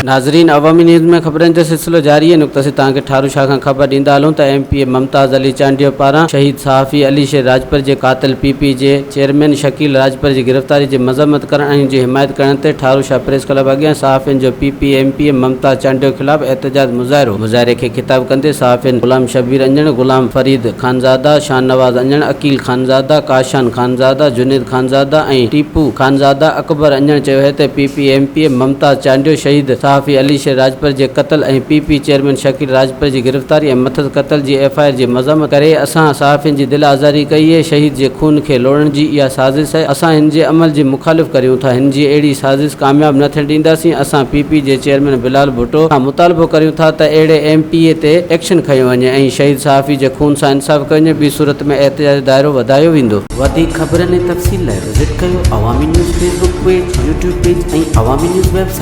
ناظرين عوامي نيوز ۾ خبرن جو سلسلو جاري آهي نقطه سي توهان کي ٺارو شاهه کان خبر ڏيندا هلون ته M P A Mumtaz Ali Chandio پاران شهيد صحافي علي شير راڄپر جي قاتل پي پي جي چيئرمين شڪيل راڄپر جي گرفتاري جي مذمت ڪرڻ ۽ ان جي حمايت ڪرڻ تي ٺارو شاهه پريس ڪلب اڳيان صحافين جو P P M P A Mumtaz Chandio خلاف احتجاج مظاهرو مظاهري کي خطاب ڪندي صحافين غلام شبير انجڻ، غلام فريد خانزاده، شاهنواز انجڻ، عقيل خانزاده، ڪاشان خانزاده، جنيد خانزاده ۽ ٽيپو خانزاده اڪبر انجڻ چيو اهي ته P P M P A Mumtaz Chandio شهيد صحافي علي شير راڄپر جي قتل ۽ P P chairman Shakeel Rajpar جي گرفتاري ۽ مٿس قتل جي ايف I R جي مذمت ڪري اسان صحافين جي دل آزاري ڪئي اهي شهيد جي خون کي لوڙڻ جي اها سازش اهي اسان هن جي عمل جي مخالف ڪريون ٿا هن جي اهڙي سازش ڪامياب نه ٿيڻ ڏينداسين اسان پي پي جي چيئرمين بلال ڀٽو کان مطالبو ڪريون ٿا ته اهڙي ايم پي اي تي ايڪشن کنيو وڃي ۽ شهيد صحافي جي خون سان انصاف ڪيو وڃي ٻي صورت ۾ احتجاج جو دائرو وڌايو ويندو. وڌيڪ خبرن ۽ تفصيل لاء وزٽ ڪيو Awami news Facebook page, YouTube page ۽ Awami news website.